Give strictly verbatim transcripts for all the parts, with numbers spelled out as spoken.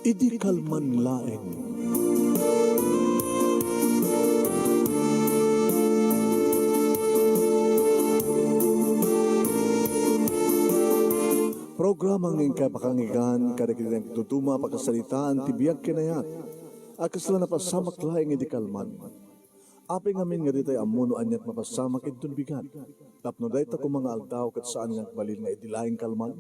Idi kalman laeng. Programa nga inkay pakangigan kadagiti nagduduma a pakasaritaan ti biag ken ayat a kasla napasamak laeng idi kalman. Apay ngamin nga ditay ammo no aniat mapasamak inton bigat? Tapno dayta koma nga aldaw ket saan nga agbalin nga idi laeng kalman?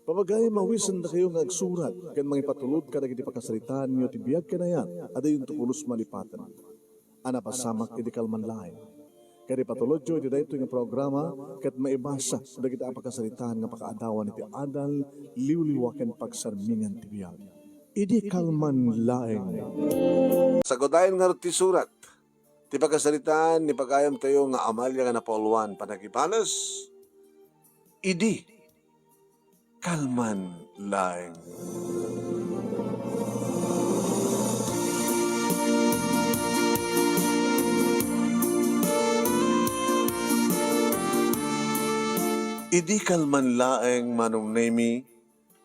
Papagayam, awisendakayo nga agsurat ken mangipatulod kadagiti pakasaritaanyo ti biag ken ayat a diyonto pulos malipaten a napasamak idi kalman laeng. Ket ipatulodyo iti daytoy nga programa ket maibasa dagiti a pakasaritaan nga pakaadawan iti adal, liwliwa ken pagsarmingan ti biag. Idi kalman laeng. Sagudayen ngarud ti surat. Ti pakasaritaan ni pagayamtayo nga Amalia nga napauluan, panagibales, idi kalman laeng. Idi kalman laeng, Manong Nemi,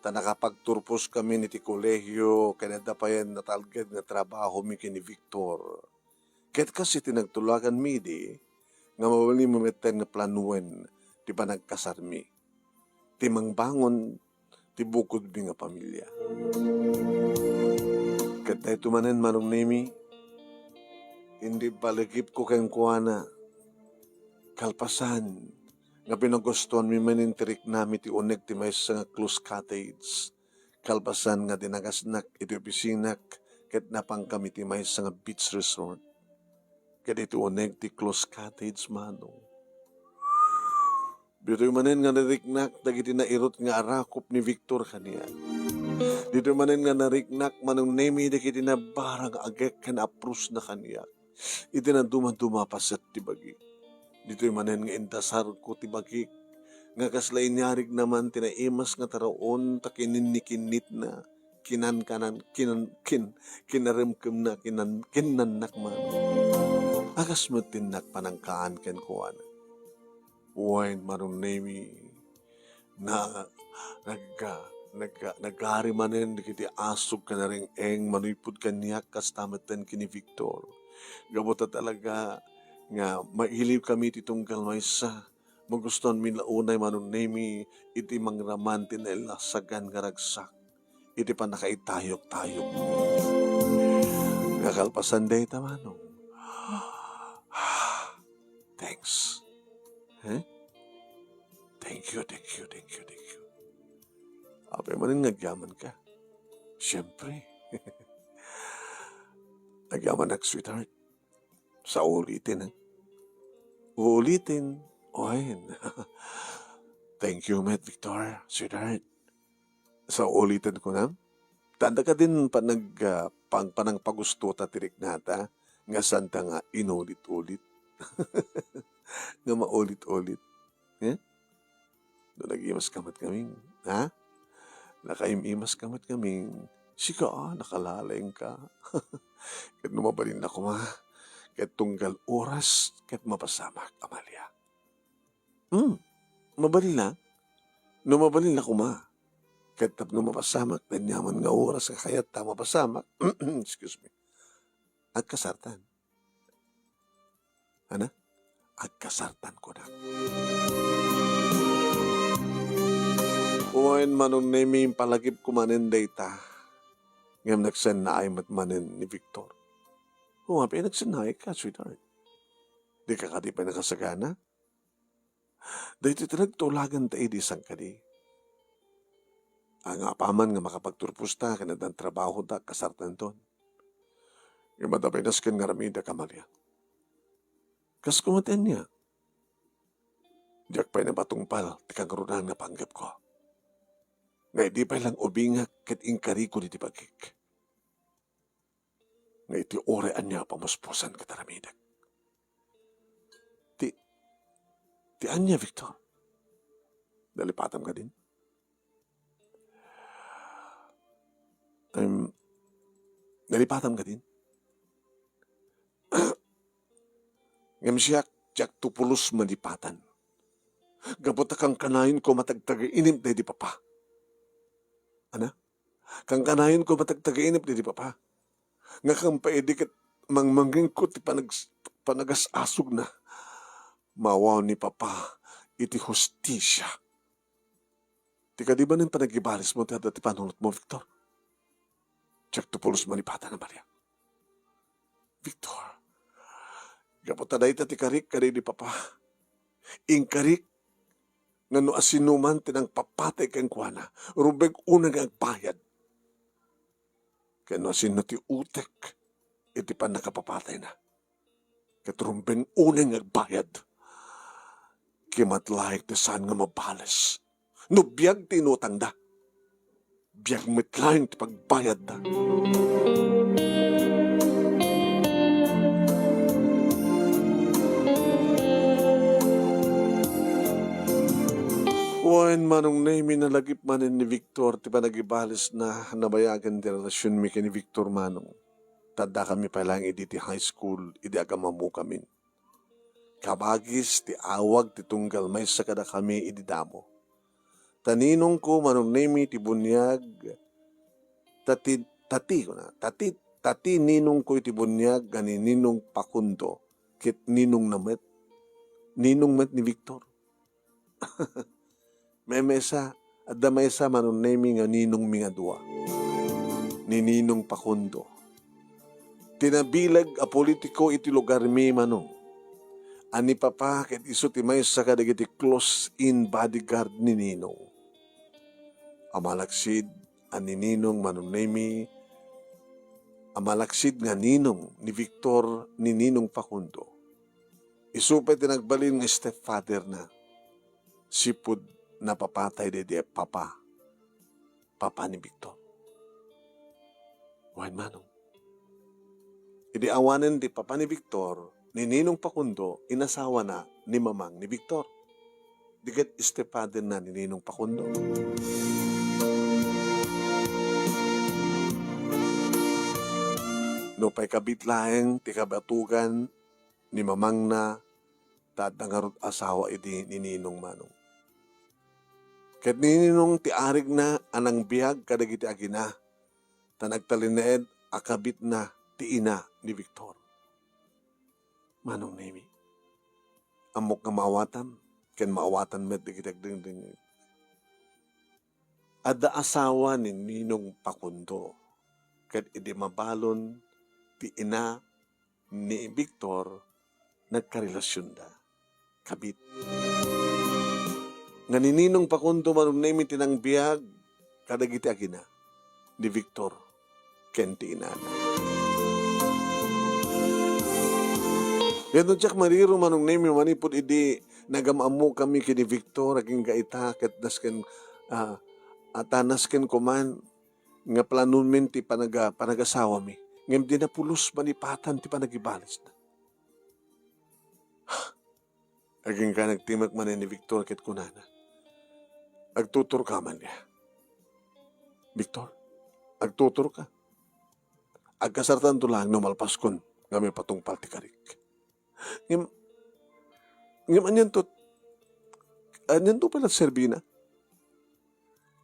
ta nakapagturposkamin iti kolehio ken adda payen natalged nga trabahomi ken ni Victor. Ket kas iti nagtulaganmi idi, nga mabalinmi metten nga planoen ti panagkasarmi, ti mangbangon ti bukodmi nga pamilia. Ket daytoy manen, Manong Nemi, indi balagipko kenkuana, kalpasan nga pinagustoanmi manen ti riknami ti uneg ti maysa nga close cottage, kalpasan nga dinagasnak iti opisinak ket napankami iti maysa nga beach resort. Ket iti uneg ti close cottage, Manong. Ditoy manen nga nariknak dagiti nairut nga arakop ni Victor kaniak. Ditoy manen nga nariknak, Manong Nemi, dagiti nabara nga agek ken aprosna kaniak. Iti nadumaduma a paset ti bagik. Ditoy manen nga indasarko ti bagik, nga kasla inyarigna man ti naimas nga taraon ta kininnikinnitna, kinankanan, kinan-, kin-, kinaremkemna, kinan-, kinnannak man. A kas met ti innak panangkaan kenkuana. Wen, Manong Nemi, na, nagga-, nagga-, nagari manen dagiti asog ken nareng-eng manipud kaniak, kasta metten ken ni Victor. Gapu ta talaga nga mailiwkami iti tunggal maysa, magustoanmi la unay, Manong Nemi, iti mangraman ti nailasagan nga ragsak iti pannakaitayok-tayokmi. Nga kalpasan dayta, Manong. Thanks. Eh? Thank you, thank you, thank you, thank you. Apay manen nga agyamanka? Siyempre. Agyamanak, sweetheart. Sa ulitin, eh. Uulitin. Wen. Thank you met, Victor, sweetheart. Sa ulitin, kunam? Ta adda kadin panag-, ah, pang-, panangpagusto ta ti riknata, nga santa nga inulit-ulit. Nga maulit-ulit. Eh? No nag-imaska met ngamin, ha? Nakaim-imaska met ngamin, sika, ah, nakalalengka. Ket no mabalin la koma, ket tunggal oras, ket mapasamak, Amalia. Hmm, mabalin la? No mabalin la koma, ket tapno mapasamak, ania man nga oras nga kayatta mapasamak, excuse me, agkasartan. Ana? Agkasartan, kunak. Wen, Manong Nemi, impalagipko manen dayta. Ngem nagsennaay met manen ni Victor. O, apay nagsennaayka, sweetheart? Dika kadi pay nakasagana? Daytoy ti nagtulaganta idi sangkadi. Nga apaman nga makapagturposta ken addan trabahota, kasartanton. Ngem adda pay nasken nga aramidek, Amalia. Kas koma ti ania? Diak pay napatungpal ti kangrunaan nga panggepko. Nga idi pay lang ubingak ket inkarikon iti bagik. Nga iti uray ania a pamuspusan ket aramidek. Ti, ti ania, Victor? Nalipatam kadin? Em, nalipatam kadin? Ngem siak, diakto pulos malipatan. Gapu ta kankanayon koma ti agtagiinip daydi papa. Ana? Kankanayonko matagtagainep daydi papa. Nga ken pay idi ket mangmangngegko ti panags-, panagas-asogna, maawaw ni papa iti hustisia. Ti kadi manen panagibalismo ti adda ti panunotmo, Victor? Diakto pulos malipatan, Amalia. Victor, gapu ta dayta ti karik kadaydi papa. Inkarik nga no asinoman ti nangpapatay kenkuana, rumbeng unay nga agbayad. Ken no asino ti utek iti pannakapapatayna, ket rumbeng unay nga agbayad. Kimatlaek ti saan nga mabales. No biag ti inutangda, biag met laeng ti pagbayadda. Wen, Manong Nemi, nalagip manen ni Victor ti panagibalisna, nabayagen ti relasionmi ken ni Victor, Manong. Ta addakami pay laeng idi ti high school, idi agam-ammokamin. Kabagis ti awag ti tunggal maysa kadakami idi damo. Ta ninongko, Manong Nemi, ti buniag, ta ti, ta ti, kuna, ta ti, ta ti ninongko iti buniag nga ni Ninong Pakundo, ket ninongna met. Ninong met ni Victor. Maymaysa, adda maysa, Manong Nemi, nga ninongmi nga dua. Ni Ninong Pakundo. Ti nabileg a politiko iti lugarmi, Manong. A ni Papa ket isu ti maysa kadagiti close-in bodyguard ni Ninong. A malaksid a ni Ninong, Manong Nemi, a malaksid nga ninong ni Victor ni Ninong Pakundo. Isu pay ti nagbalin nga stepfather-na. Sipud napapatay daydi a papa, papa ni Victor. Wen, Manong. Idi awanen ti papa ni Victor, ni Ninong Pakundo, inasawana ni mamang ni Victor. Di ket stepfather-na ni Ninong Pakundo. Nupay kabit laeng ti kabatogan ni mamangna, ta adda ngarud asawa idi ni Ninong, Manong. Ket ni Ninong ti arigna a nangbiag kadagiti agina, ta nagtalinaed a kabitna ti ina ni Victor. Manong Nemi, ammok nga maawatam ken maawatan met dagiti agdengdengngeg. Adda asawa ni Ninong Pakundo, ket idi mabalon ti ina ni Victor, nagkarelasionda. Kabit. Nga ni Ninong Pakundo, Manong Nemi, ti nangbiag kadagiti agina ni Victor ken ti inana. Ket no diak mariro, Manong Nemi, manipud idi nagam-ammokami ken ni Victor, agingga ita, ket nasken, ah, ata nasken koman nga planonmin ti panaga-, panagasawami. Ngem di napulos malipatan ti panagibalisna. Agingga nagtimek manen ni Victor ket kunana, "Agtuturka, Amalia." "Victor, agtuturka. Agkasartanto laeng no malpaskon nga maipatungpal ti karik." Ngem, ngem anianto, anianto pay la serbina?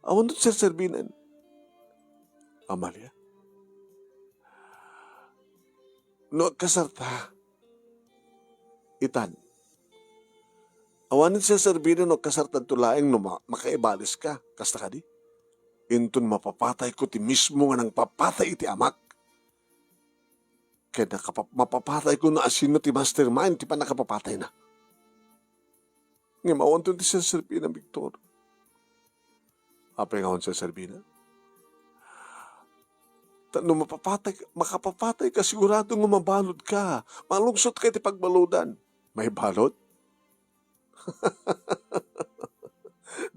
Awanto ti serserbina. Amalia, no agkasarta, itan. Awan ti serserbina no agkasartanto laeng no ma-, makaibaliska. Kasta kadi? Inton mapapatayko ti mismo nga nangpapatay iti amak. Ken nakapa-, mapapatayko no asino ti mastermind ti pannakapapatayna. Ngem awanto ti serserbina, Victor. Apay nga awan serserbina? Ta no mapapatay, makapapatayka, sigurado nga mabaludka. Malungsotka iti pagbaludan. Maibalud?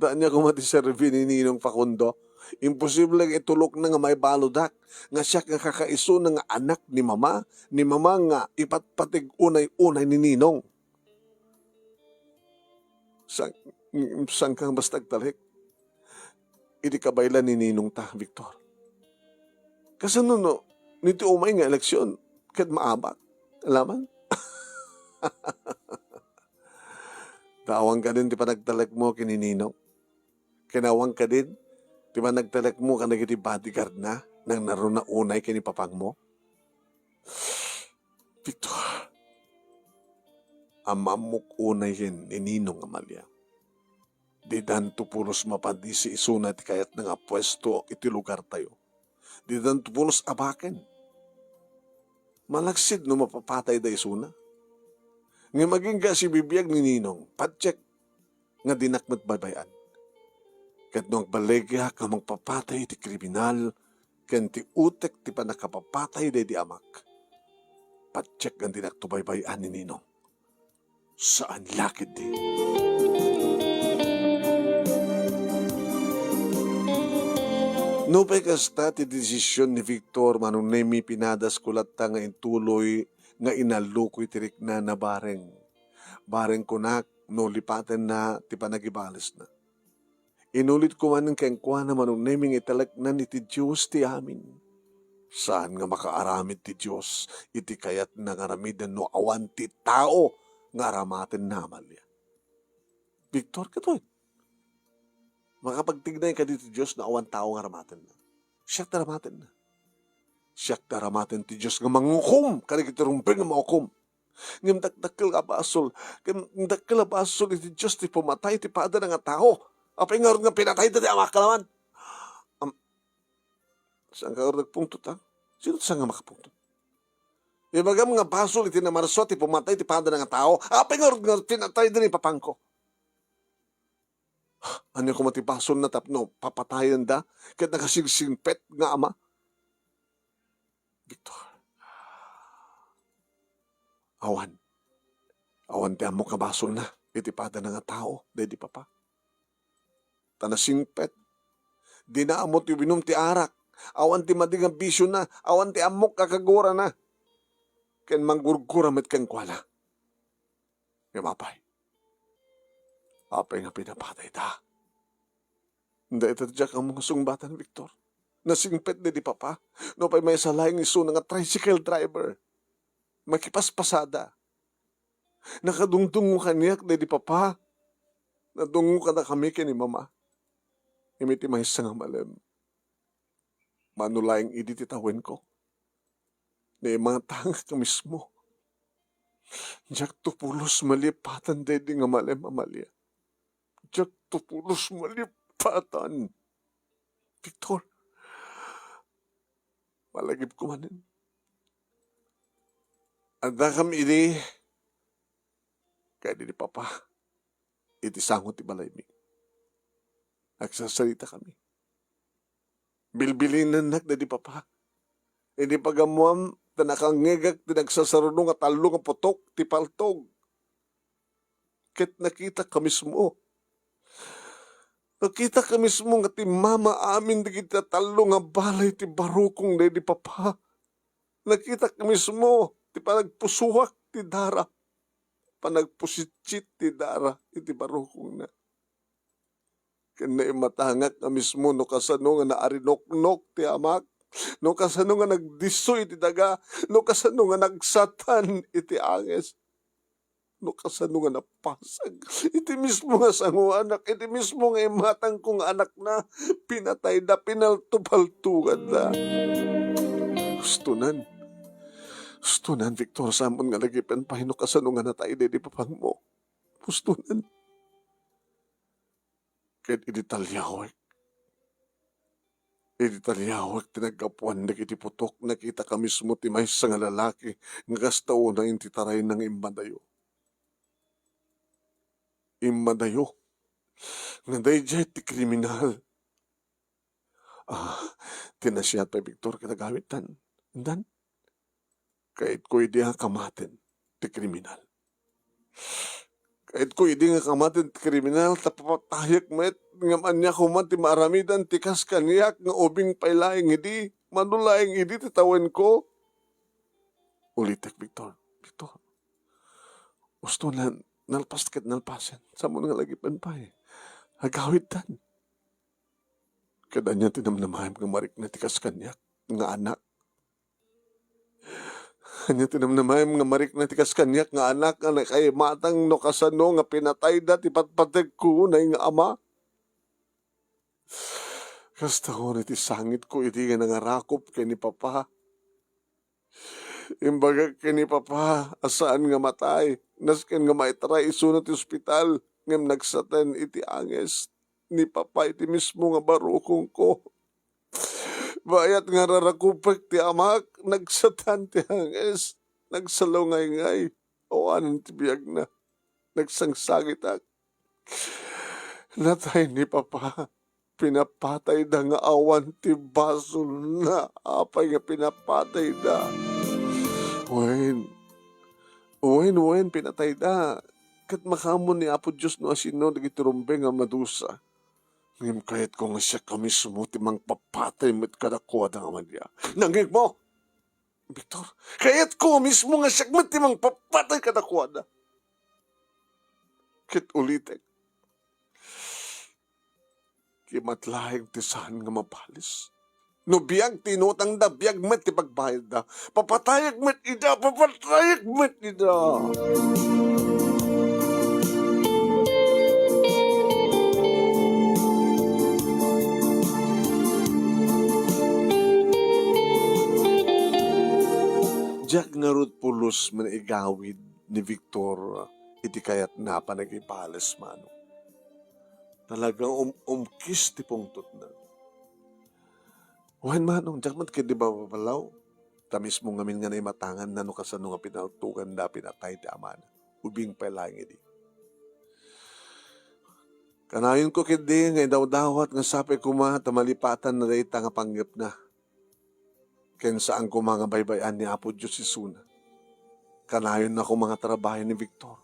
Ania koma ti serbi ni Ninong Facundo. Imposible nga itulokna nga maibaludak nga siak nga kakaisuna nga anak ni Mama, ni Mama nga ipatpatig unay-unay ni Ninong. San-, saan ka basta agtalek iti kabaylan ni Ninong ta, Victor? Kasano no, no iti umay nga eleksion, ket maabak? Alaman? Ta awan kadin ti panagtalekmo ken ni Ninong. Ken awan kadin Ti panagtalekmo kadagiti bodyguard na, nangnaruna unay ken ni papangmo? Victor, ammammok unay ken ni Ninong Amalia. Didanto pulos mapadisi isuna ti kayatna nga puesto iti lugartayo. Didanto pulos abaken. Malaksid no mapapatayda isuna. Ngem agingga sibibiag ni Ninong, patiek nga dinak met baybay-an. Ket no agballigiak nga mangpapatay iti kriminal ken ti utek ti pannakapapatay daydi amak, patiek nga dinakto baybay-an ni Ninong. Saan la ketdi. Nupay kasta ti desisyon ni Victor, Manong Nemy, pinadasko latta nga intuloy nga inallukoy ti riknana bareng. Bareng kunak no lipatenna ti panagibalesna. Inulitko manen kenkuana, Manong Nemy, nga italeknan iti Dios ti amin. Saan nga makaaramid ti Dios iti kayatna nga aramiden no awan ti tao nga aramatenna, Amalia? Victor, katoy. Makapagtignay kadi ti Dios no awan tao nga aramatenna? Siak ti aramatenna. Siak ti aramaten ti Dios nga mangukom kadagiti rumbeng nga maukom. Ngem dakdakkel a basol, ngem dakkel a basol iti Dios ti pumatay iti padana nga tao. Apay ngarud nga pinatayda ti amak laman? Am-, saan ka ngarud nagpungtot, ha? Sino ti saan nga makapungtot? Ibagam nga basol iti namarsua ti pumatay iti padana nga tao. Apay ngarud nga pinatayda ni papangko? Ania koma ti basolna tapno papatayenda ket nakasingsingpet nga ama? Victor, awan. Awan ti ammok nga basolna iti padana nga tao daydi papa. Ta nasingpet. Dina ammo ti uminum ti arak. Awan ti madi nga bisiona. Awan ti ammok a kagurana. Ken manggurgura met kenkuana. Ngem apay? Apay nga pinapatayda? Dayta ti diak ammo nga sungbatan, Victor. Nasingpet daydi papa. Nupay maysa laeng isuna nga tricycle driver, makipaspasada. Nakadungdungngo kaniak daydi papa. Nadungngo kadakami ken ni mama. Ngem iti maysa nga malem, mano laeng idi ti tawenko, naimatangak mismo. Diakto pulos malipatan daydi nga malem, Amalia. Diakto pulos malipatan. Victor, malagipko manen. Addakam idi, ken ni papa, iti sango ti balaymi. Agsasaritakami. Bilbilinennak daydi papa. Idi pagammoam, ta nakangngegak ti nagsasaruno nga tallo nga putok ti paltog. Ket nakitak mismo. Nakitak mismo nga timmama amin dagiti tallo nga balay ti barukong daydi papa. Nakitak mismo ti panagpusuak ti dara. Panagpusitsit ti dara iti barukongna. Ken naimatangak nga mismo no kasano nga naarinoknok ti amak, no kasano nga nagdisso iti daga, no kasano nga nagsatan iti anges, no kasano nga napasag iti mismo nga sangoanak, iti mismo nga imatangko nga anakna, pinatayda, pinaltopaltoganda. Ustonan. Ustonan, Victor, saanmon nga lagipen pay no kasano nga natay daydi papangmo. Ustonan. Ket idi taliawek, idi taliawek ti naggapuan dagiti putok, nakitak mismo ti maysa nga lalaki nga kasta unay ti tarayna nga immadayo. Immadayo nga daydiay ti kriminal. Ah, ti nasayaat pay, Victor, ket agawidtan. Indan? Kayatko idi nga kamaten ti kriminal. Kayatko idi nga kamaten ti kriminal, ta papatayak met, ngem ania koma ti maaramidan ti kas kaniak nga ubing pay laeng idi, mano laeng idi ti tawenko? Ulitek, Victor. Victor. Ustonan, nalpas ket nalpasen. Saanmon nga lagipen pay. Agawidtan. Ket ania ti namnamaem nga marikna ti kas kaniak nga anak? Ania ti namnamaem nga marikna ti kas kaniak nga anak nga nakaimatang no kasano nga pinatayda ti patpategko unay nga ama? Kasta unay ti sangitko idi nga nangarakop ken ni Papa. Imbagak ken ni Papa a saan nga matay, nasken nga maitray isuna ti ospital, ngem nagsatan iti anges ni Papa iti mismo nga barukongko. Bayat nga rarakupek ti amak, nagsatan ti anges, nagsalungayngay, awanen ti biagna, nagsangsangitak. Natay ni Papa, pinapatayda nga awan ti basolna. Apay nga pinapatayda? Wen, wen, wen, pinatayda. Ket makaammo ni Apo Dios no asino dagiti rumbeng a madusa. Ngem kayatko nga siak a mismo ti mangpapatay met kadakuada, Amalia. Nangngegmo, Victor? Kayatko a mismo nga siak met ti mangpapatay kadakuada. Ket ulitek, kimatlaeng ti saan nga mabales. No biag ti inutangda, biag met ti pagbayadda. Papatayak met ida, papatayak met ida. Diak ngarud pulos manaigawid ni Victor iti kayatna a panagibales, Manong. Talagang um-, umkis ti pungtotna. Wen, Manong, diak met ketdi mababallaw. Ta mismo ngamin nga naimatanganna no kasano nga pinaltoganda a pinatay ti amana. Ubing pay laeng idi. Kanayonko ketdi nga idawdawat nga sapay koma ta malipatanna dayta nga panggepna. Ken saan koma nga baybay-an ni Apo Dios isuna. Kanayonna koma nga trabahaen ni Victor.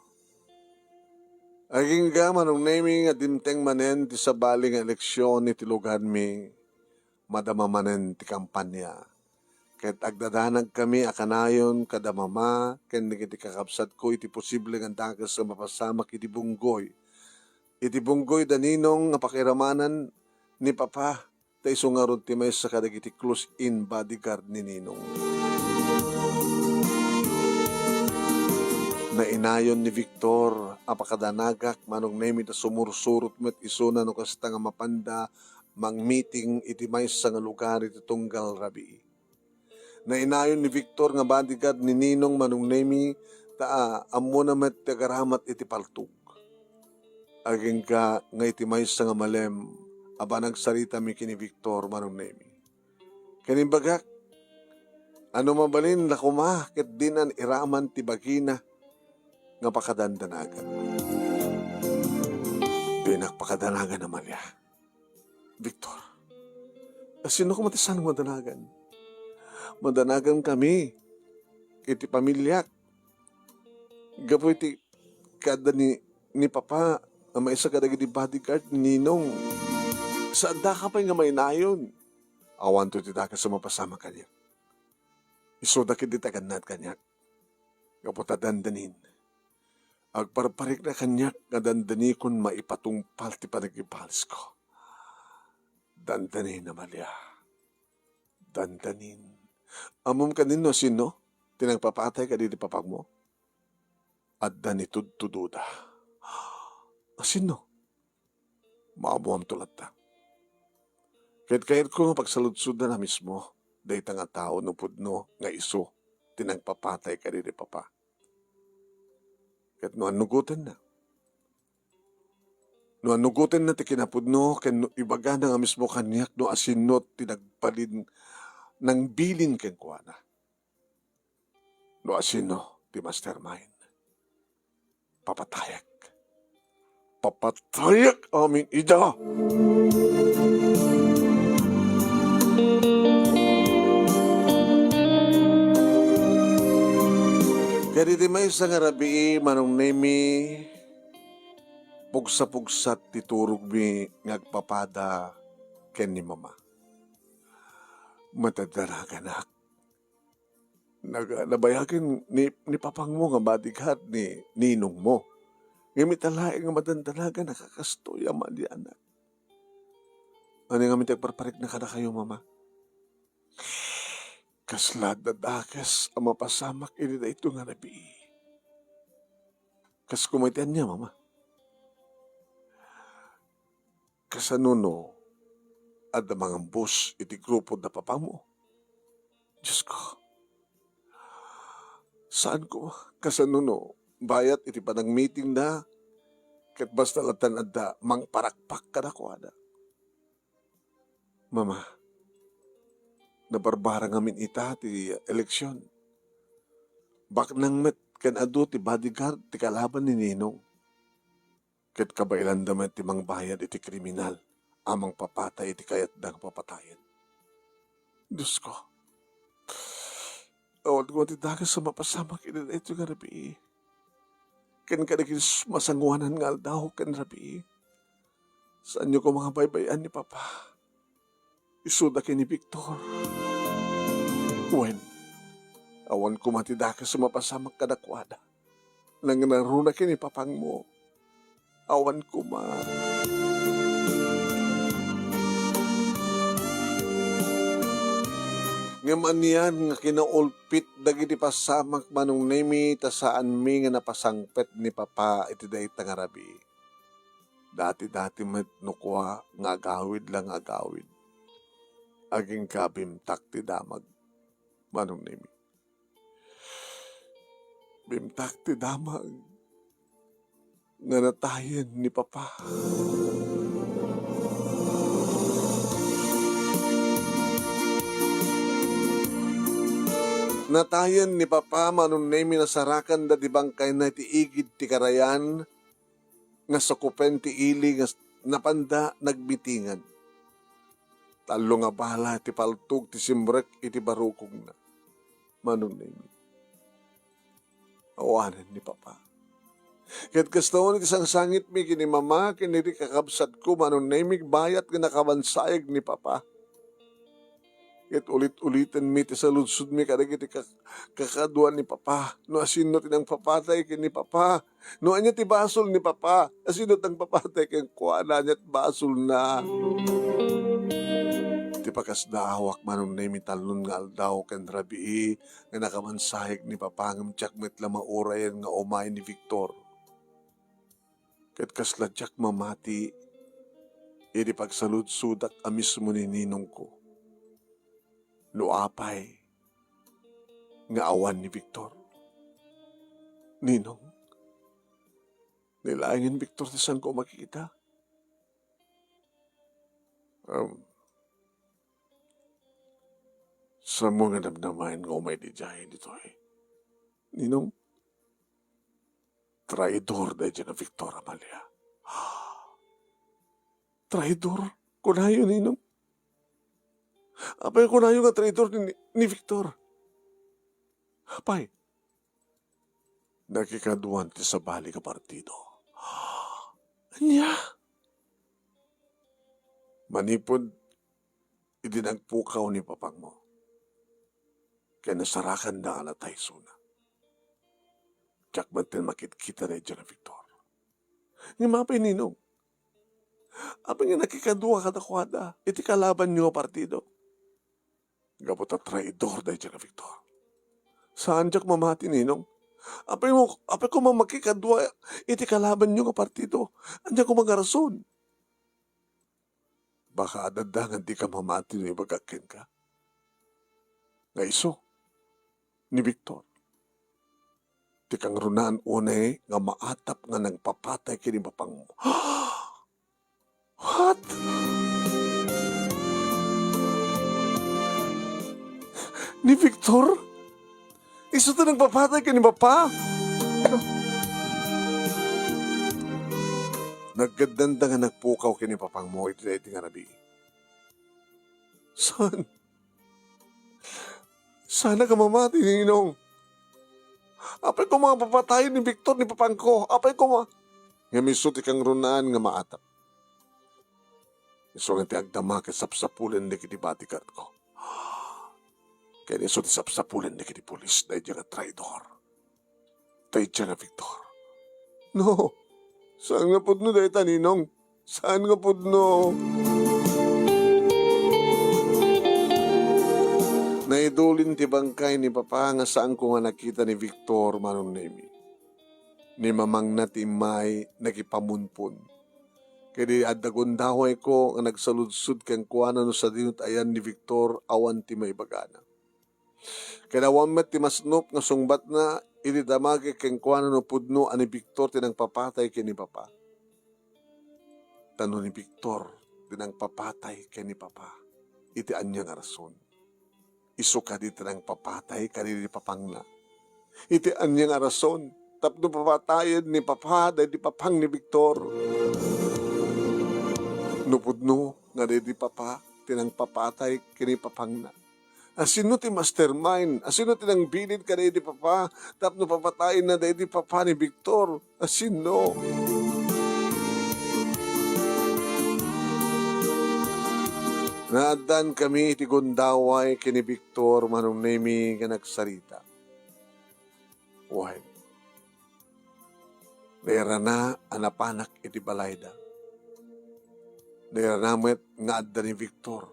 Agingga, Manong Nemi, nga dimteng manen ti sabali nga eleksion iti lugarmi, madama manen ti kampania. Ket agdadanagkami a kanayon kada mama ken dagiti kakabsatko iti posible nga dakes nga mapasamak iti bunggoy. Iti bunggoy da Ninong nga pakiramanan ni Papa, ta isu ngarud ti maysa kadagiti close-in bodyguard ni Ninong. Nainayon ni Victor a pakadanagak, Manong Nemi, ta sumursurot met isuna no kasta nga mapanda mangmiting iti maysa nga lugar iti tunggal rabii. Nainayon ni Victor nga bodyguard ni Ninong, Manong Nemi, ta, ah, ammona met ti agaramat iti paltog. Agingga nga iti maysa nga malem a panagsaritami ken ni Victor, Manong Nemi. Ken imbagak, a no mabalin la koma ket dinan iraman ti bagina nga pakadandanagan. Dinak pakadanagan, Amalia. Victor, asino koma ti saan madanagan? Madanagankami iti pamiliak. Gapu iti kaadda ni, ni Papa a maysa kadagiti bodyguard ni Ninong. Saandaka pay nga mainayon. Awanto ti dakes a mapasamak kaniak. Isuda ketdi ti agannad kaniak. Gapu ta dandanin. Agparparikna kaniak nga dandanikon maipatungpal ti panagibalesko. Dandanin, Amalia. Dandanin. Ammom kanin no asino ti nangpapatay kadagiti papagmo? Adda ni tudtududa. Asino? Maammoamto latta. Ket kayatko nga pagsaludsodna a mismo dayta nga tao no pudno nga isu ti nangpapatay kadagiti papa. Ket no annugotenna, no annugotenna ti kinapudno ken no ibagana nga mismo kaniak no asino ti nagbalin, nangbilin kenkuana. No asino ti mastermind, papatayak. Papatayak amin ida. Ket iti maysa nga rabii, Manong Nemi, pugsa-pugsat ti turogmi nga agpapada ken ni Mama. Matadanaganak. Nag-, nabayagen ni, ni papangmo nga bodyguard ni ninongmo. Ngem ita laeng nga madandanagan a kakastoy, Amalia, anak. Ania ngamin ti agparparikna kadakayo, Mama? Kasla dadakes a mapasamak iti daytoy nga rabii. Kas koma iti ania, Mama? Kasano no adda mangambus iti grupo da papangmo. Diosko, saan ko kasano no bayat iti panagmitingda ket basta latta adda mangparakpak kadakuada. Mama, nabarbara ngamin ita ti eleksion. Baknang met ken adu ti bodyguard ti kalaban ni Ninong. Ket kabaelanda met ti mangbayad iti kriminal a mangpapatay iti kayatda nga papatayen. Diosko, awan koma ti dakes a mapasamak iti daytoy nga rabii. Ken kadagiti masangoanan nga aldaw ken rabii, saanyo koma nga baybay-an ni Papa. Isuda ken ni Victor. Wen, awan koma ti dakes a mapasamak kadakuada. Nangngaruna ken ni papangmo. Awan koma. Ngem anian nga kinaulpit dagiti pasamak, Manong Nemi, ta saanmi nga napasangpet ni Papa iti dayta nga rabii. Dati-dati met no kua nga agawid la nga agawid. Agingga bimtak ti damag, Manong Nemi. Bimtak ti damag nga natayen ni Papa. Natayen ni Papa, Manong Nemi, nasarakanda ti bangkayna iti igid ti karayan nga sakupen ti ili nga s-, napanda nagbitingan. Tallo nga bala ti paltog ti simrek iti barukongna. Manong Nemi. Awanen ni Papa. Ket kasta iti sangsangitmi ken ni Mama ken iti kakabsatko, Manong Nemi, bayat nga nakabansayeg ni Papa. Ket ulit-ulitenmi ti saludsodmi kadagiti kak-, kakadua ni Papa. No asino ti nangpapatay ken ni Papa? No ania ti basol ni Papa? Asino ti nangpapatay kenkuana? Ania ti basolna? Ti pakasdaawak, Manong Nemi, tallo nga aldaw ken rabii nga nakabansayeg ni Papa ngem diak met la maurayen nga umay ni Victor. Ket kasla diak mamati idi pagsaludsodak a mismo ni ninongko. No apay nga awan ni Victor. Ninong, ni laengen Victor ti saanko a makikita. Um, saanmo nga damdamaen nga umay idiay ditoy? Ninong, traidor daydiay nga Victor, Amalia. Traidor? Kunayo, Ninong? Apay kunayo nga traidor ni, ni Victor? Apay? Nakikaduan ti sabali nga partido. Ania? Manipud idi nagpukaw ni papangmo, ken nasarakanda a natay isuna. Diak met makitkita daydiay nga Victor. Ngem apay, Ninong? Apay nga nakikadua kadakuada iti kalabanyo nga partido? Gapu ta traidor daydiay nga Victor. Saan diak mamati, Ninong. Apay mo, apay koma makikadua iti kalabanyo nga partido? Ania koma nga rason? Baka adda nga dika mamati no ibagak kenka nga isu ni Victor ti kangrunaan unay nga maatap nga nagpapatay ken ni papangmo. What? Ni Victor? Isu ti nagpapatay ken ni Papa? Naggaddanda nga nagpukaw ken ni papangmo iti daytoy nga rabii. Saan? Saanak a mamati, Ninong. Apay koma nga papatayen ni Victor ni papangko. Apay koma. Ngem isu ti kangrunaan nga maatap. Isu nga ti agdama ket sapsapulen dagiti bodyguard ko. Ken isu ti sapsapulen dagiti pulis daydiay nga traidor. Daydiay nga Victor. No, saan nga pudno dayta, Ninong. Saan nga pudno. Naidulin ti bangkay ni Papa nga saanko nga nakita ni Victor, Manong Nemi. Ni mamangna ti immay nakipamunpon. Ket idi adda gundawayko nga nagsaludsod kenkuana no sadino ti ayan ni Victor, awan ti maibagana. Ket awan met ti masnop nga sungbatna idi damagek kenkuana no pudno a ni Victor ti nangpapatay ken ni Papa. Ta no ni Victor ti nangpapatay ken ni Papa, iti ania nga rason? Isu kadi ti nangpapatay kadagiti papangna. Iti ania nga rason tapno papatayen ni Papa dagiti papang ni Victor? No pudno nga dagiti papa ti nangpapatay ken ni papangna, asino ti mastermind? Asino ti nangbilin kadagiti papa tapno papatayenna dagiti papa ni Victor? Asino? Naaddaankami iti gundaway ken ni Victor, Manong Nemi, nga nagsarita. Wen, nairana a napanak iti balayda. Nairana met nga adda ni Victor,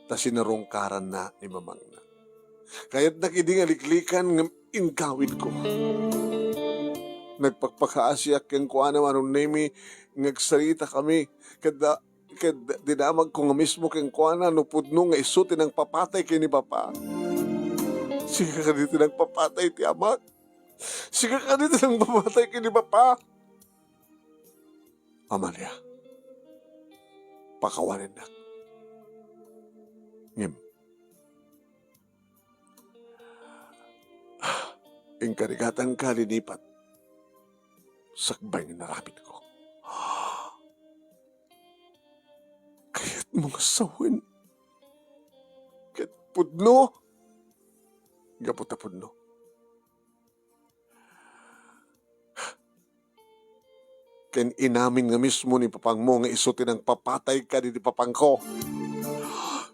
ta sinarungkaranna ni mamangna. Kayatnak idi nga liklikan ngem inggawidko. Nagpakpakaasiak kenkuana, Manong Nemi, nga agsaritakami, ket da-, ket dinamagko nga mismo kenkuana no pudno nga isu ti nangpapatay ken ni Papa. Sika kadi ti nangpapatay ti amak? Sika kadi ti nangpapatay ken ni Papa? Amalia, pakawanennak. Ngem, inkarigatanka linipat sakbay nga inaramidko. Kayatmo nga sawen ket pudno? Gapu ta pudno. Ken inamin nga mismo ni papangmo nga isu ti nangpapatay kadi ni papangko.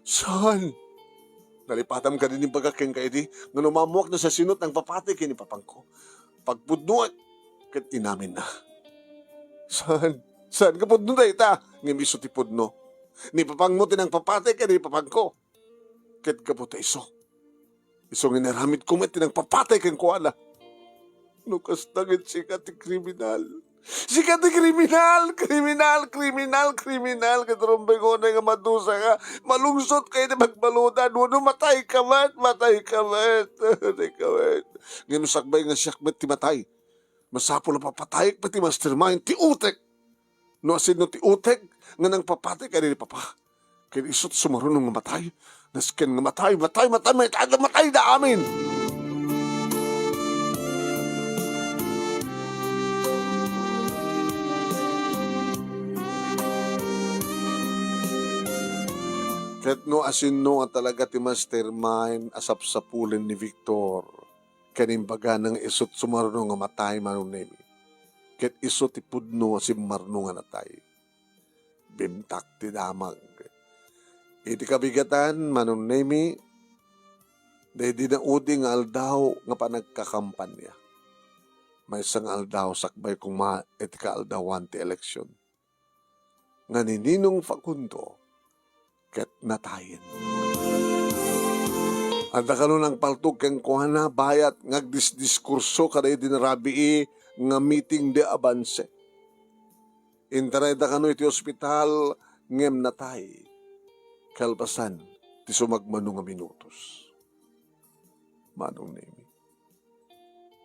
Saan? Nalipatam kadi ni bagak kenka idi nga no maammoak no siasino ti nangpapatay ken ni papangko, pagpudnoek ket inaminna. Saan? Saan nga pudno dayta? Ngem isu ti pudno. Ni papangmo ti nangpapatay kadi ni papangko. Ket gapu ta isu, isu nga inaramidko met ti nangpapatay kenkuana. No kasta ket sika ti kriminal. Sika ti kriminal, kriminal, kriminal, kriminal, ket rumbeng unay nga madusaka, malungsot ka iti pagbaludan, wenno matayka met, matayka met, matayka met. Ngem sakbay nga siak met ti matay, masapul a papatayek met ti mastermind, ti utek. No asino ti utek nga nangpapatay kadi ni Papa, ket isu ti sumaruno nga matay. Nasken nga matay, matay, matay, matay, matay da amin. Ket no asino nga talaga ti mastermind a sapsapulen ni Victor, ken imbagana nga isu ti sumaruno nga matay, Manong Nemi, ket isu ti pudno a simmaruno nga natay. Bimtak ti damag. Iti kabigatan, Manong Nemi, daydi naudi nga aldaw nga panagkakampanya. Maysa nga aldaw sakbay koma iti kaaldawan ti eleksion nga ni Ninong Facundo ket natayen. Adda kano nangpaltog kenkuana bayat nga agdisdiskurso kadaydi narabii nga meeting de avance. Intarayda kano iti ospital ngem natay kalpasan ti sumagmamano nga minutos. Manong Nemi,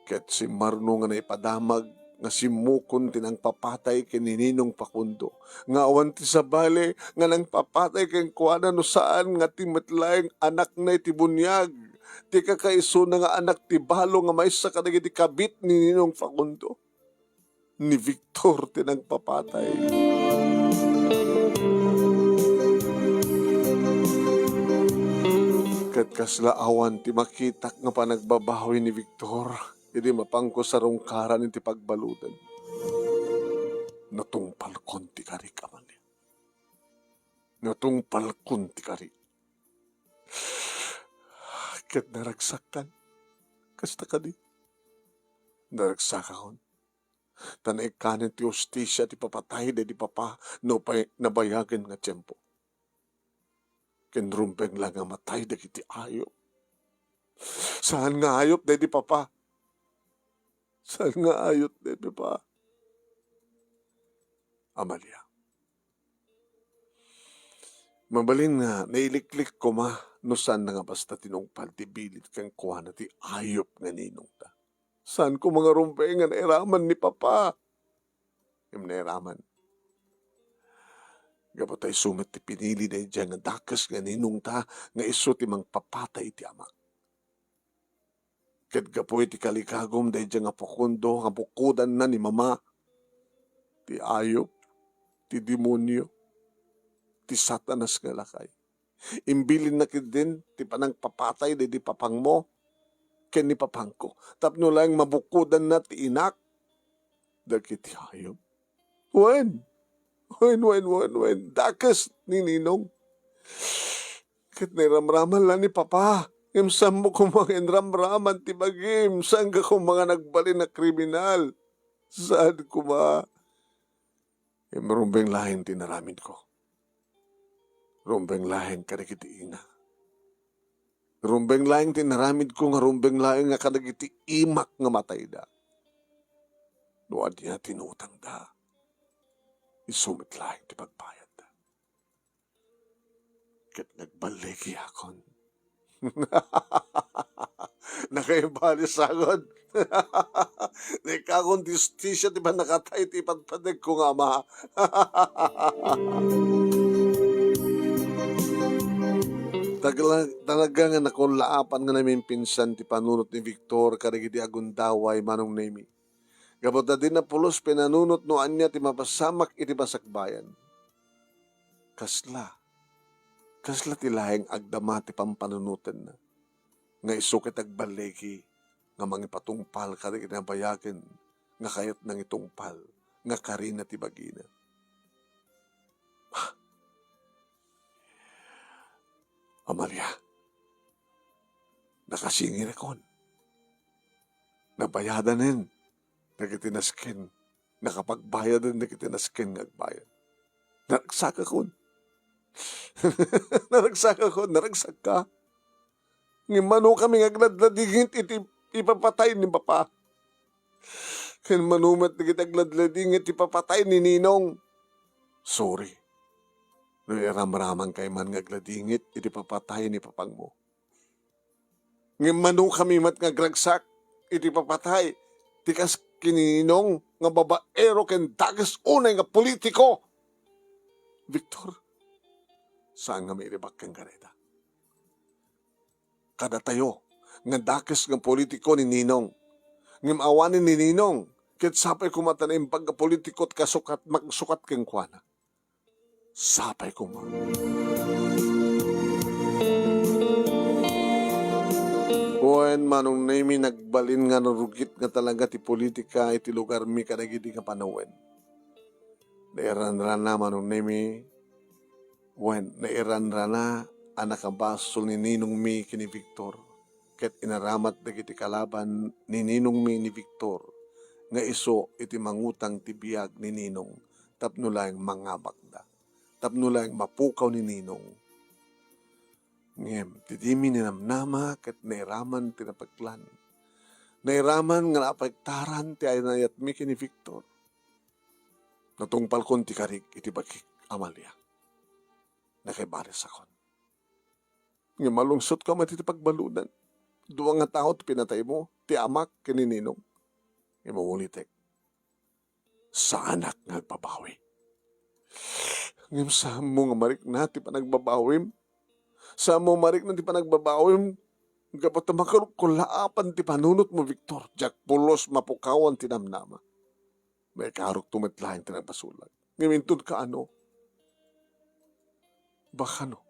ket simmaruno nga naipadamag nga simmukon ti nangpapatay ken ni Ninong Facundo, nga awan ti sabali nga nangpapatay kenkuana no saan nga ti met laeng anakna iti buniag, ti kakaisuna nga anak ti balo nga maysa kadagiti kabit ni Ninong Facundo. Ni Victor ti nangpapatay. Ket kasla awan ti makitak nga panagbabawi ni Victor idi mapangko sarungkaran iti pagbaludan. Natungpalkon ti karik, Amalia. Natungpalkon ti karik. Ket naragsakkan. Kasta kadi? Naragsakakon. Ta naikkanen ti hustisia ti papatay daydi papa no pay nabayagen nga tiempo. Ken rumbeng la nga matay dagiti ayup. Saan nga ayup daydi papa? Saan nga ayup daydi papa? Amalia, Mabalin nga nailiklik koma no saanna nga basta tinungpal ti bilin kenkuana ti ayup nga ninongta. Saan koma nga rumbeng nga nairaman ni Papa. Ngem nairaman. Gapu ta isu met ti pinili daydiay nga dakes nga ninongta nga isu ti mangpapatay iti amak. Ket gapu iti kalikagum daydiay nga pukondo nga bukodanna ni Mama, ti ayup, ti demonio, ti Satanas nga lakay. Imbilinna ketdin ti panangpapatay daydi papangmo ken ni papangko, tapno laeng mabukodanna ti inak dagiti ayup. Wen, wen, wen, wen, wen, dakes ni Ninong. Ket nairamraman la ni Papa, ngem saanmo koma nga inramraman ti bagim, saanka koma nga nagbalin a kriminal. Saan koma. Ngem rumbeng laeng ti inaramidko. Rumbeng laeng kadagiti ina. Rumbeng laeng ti inaramidko nga rumbeng laeng nga kadagiti imak nga matayda. No ania ti inutangda, isu met laeng ti pagbayadda. Ket nagballigi akon. Nakaibalisakon. Naikakon ti hustisia ti pannakatay ti ipadpadegko nga ama. Tagla-, talaga nga nakunlaapan nga namimpinsan ti panunot ni Victor kadagiti agundaway, Manong Nemi. Gapu ta di napulos pinanunot no ania ti mapasamak iti masakbayan. Kasla, kasla ti laeng agdama ti pampanunotenna, nga isu ket agballigi nga mangipatungpal kadagiti nabayagen nga kayat nangitungpal nga karina ti bagina. Amalia, nakasingirakon. Nabayadanen dagiti nasken, nakapagbayaden dagiti nasken nga agbayad. Naragsakakon. Naragsakakon, naragsakka. Ngem mano kami nga agladladingit iti ipapatay ni Papa. Ken mano met dagiti agladladingit iti ipapatay ni Ninong. Sorry. No iramramanka man nga agladingit iti papatay ni papangmo. Ngem mano kami met nga agragsak iti papatay ti kas ken ni Ninong nga babaero ken dakes unay nga politiko. Victor, saan nga mairibak kenka dayta. Kadatayo nga dakes nga politiko ni Ninong. Ngem awanen ni Ninong, ket sapay koma ta naimbag nga politiko ti kasukat, maksukat kenkuana. Sapay koma. Wen, Manong Nemi, nagbalin nga narugit nga talaga ti politika iti lugarmi kadagidi nga panawen. Nairanrana, Manong Nemi, wen, nairanrana a nakabasol ni ninongmi ken ni Victor, ket inaramat dagiti kalaban ni ninongmi ni Victor nga isu iti mangutang ti biag ni Ninong tapno laeng mangabakda, tapno laeng mapukaw ni Ninong. Ngem ti dimi ninamnama ket nairaman ti napeklan. Nairaman nga naapektaran ti anayatmi ken ni Victor. Natungpalkon ti karik iti bagik, Amalia. Nakaibalisakon. Ngem malungsotka met iti pagbaludan. Dua nga tao ti pinataymo, ti amak ken ni Ninong. Ngem umulitek, saanak nga agbabawi. Ngem saanmo nga marikna ti panagbabawim? Saanmo marikna ti panagbabawim? Gapu ta makarukko la apan ti panunotmo, Victor. Diak pulos mapukawan ti namnama. Maikarukto met laeng ti nagbasolak. Ngem inton kaano? Bakano?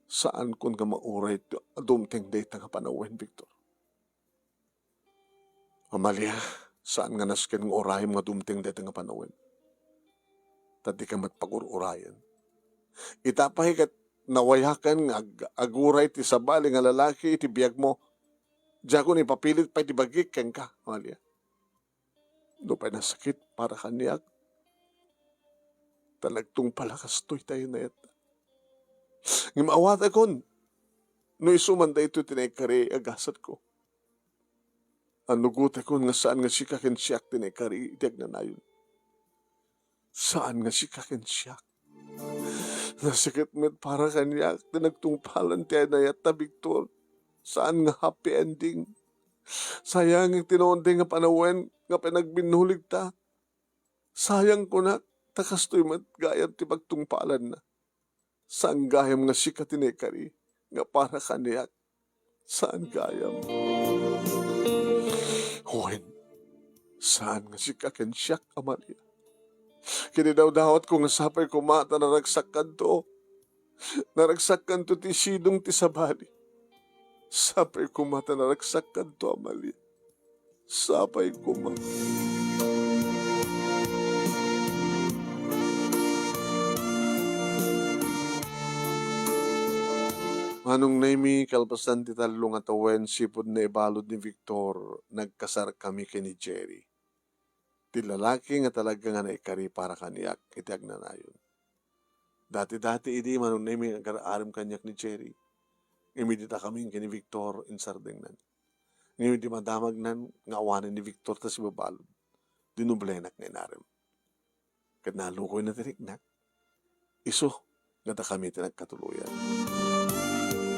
Saankon nga mauray ti dumteng dayta nga panawen, Victor. Amalia, saan nga nasken nga urayem nga dumteng dayta nga panawen. Ta dika met pagur-urayen. Ita pay ket nawayaken nga ag-, aguray ti sabali nga lalaki iti biagmo. Diakon ipapilit pay ti bagik kenka, Amalia. Nupay nasakit para kaniak, ta nagtungpal a kastoy ti anayatna. Ngem awatekon no isu man daytoy ti naikari a gasatko. Annugotekon nga saan nga sika ken siak ti naikari iti agnanayon. Saan nga sika ken siak. Nasakit met para kaniak ti nagtungpalan ti anayat ta, Victor. Saan nga happy ending. Sayang ti naundeng nga panawen nga pinagbinnulig ta. Sayang kunak, ta kastoy met gayam ti pagtungpalanna. Saan gayam nga sika ti naikari nga para kaniak. Saan gayam. Wen, saan nga sika ken siak, Amalia. Kinidawdawatko nga sapay koma ta naragsakkanto. Naragsakkanto ti sidong ti sabali. Sapay koma ta naragsakkanto, Amalia. Sapay koma. Manong Nemi, kalpasan ti tallo nga tawen, sipud naibalud ni Victor, nagkasarkami ken ni Jerry. Ti lalaki nga talaga nga naikari para kaniak iti agnanayon. Dati-dati idi, Manong Nemi, agar-arem kaniak ni Jerry. Ngem idi dakami ken ni Victor, insardengnan. Ngem idi madamagnan nga awanen ni Victor ta sibabalud, dinublenak nga inarem. Ket nalukoyna ti riknak. Isu nga dakami ti nagkatuloyan.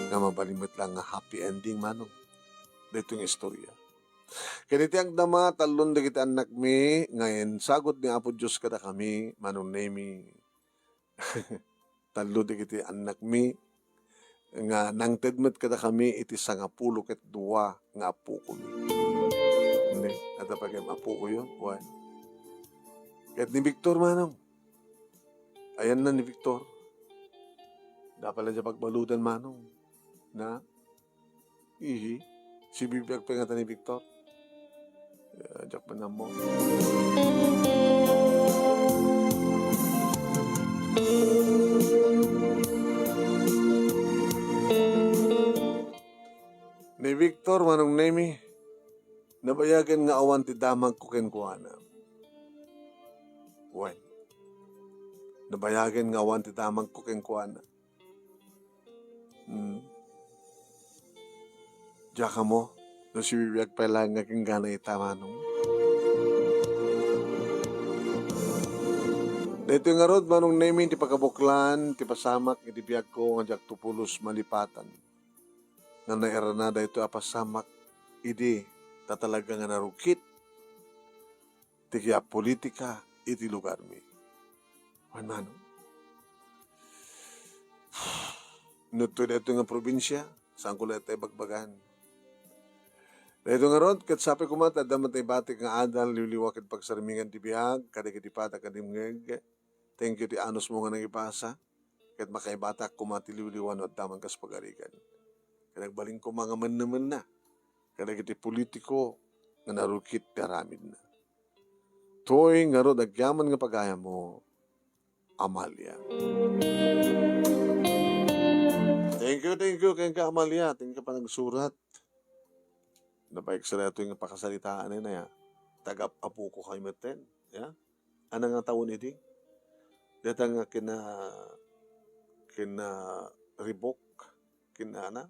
Nga mabalin met lang nga happy ending, Manong, daytoy nga istorya. Ken iti agdama, tallon dagiti annakmi nga insagut ni Apo Dios kadakami, Manong Nemi. Tallo dagiti annakmi nga nangted met kadakami iti sangapulo ket dua nga appokomi. Ne, adda pay kayat appokoyo? Wen. Ket ni Victor, Manong. Ayanna ni Victor. Dapat la dia pagbaludan, Manong. Na? Ihi. Sibibiag pay ngata ni Victor. Eh, diak man ammo. Ni Victor, Manong Nemi, nabayagen nga awan ti damagko kenkuana. Wen, nabayagen nga awan ti damagko kenkuana. Hmm. Diak ammo no sibibiag pay laeng nga kinggana ita, Manong. Daytoy ngarud, Manong Nemi, ti pakabuklan ti pasamak iti biagko nga diakto pulos malipatan. Nga nairana daytoy a pasamak idi ta talaga nga narukit ti kiapolitika iti lugarmi. Wen, Manong. No adtoy daytoy nga probinsia, saanko la ita ibagbagan. Daytoy ngarud, ket sapay koma ta adda met ibatik nga adal, liwliwa ket pagsarmingan ti biag kadagiti pata ken dimngeg. Thank you ti anusmo nga nangipasa. Ket makaibatak koma ti liwliwa no adda man kas pagarigan. Ket agbalin koma nga menna-menna kadagiti politiko nga narukit ti aramidna. Toy ngarud agyaman nga pagayammo, Amalia. Thank you, thank you, kenka, Amalia. Thank you panagsurat. Napaiksa daytoy nga pakasaritaan na ya. Taga-apoko kay metten, ya. Ana nga taon idi? Dayta nga kina-, kina-revoke, kina-, ana?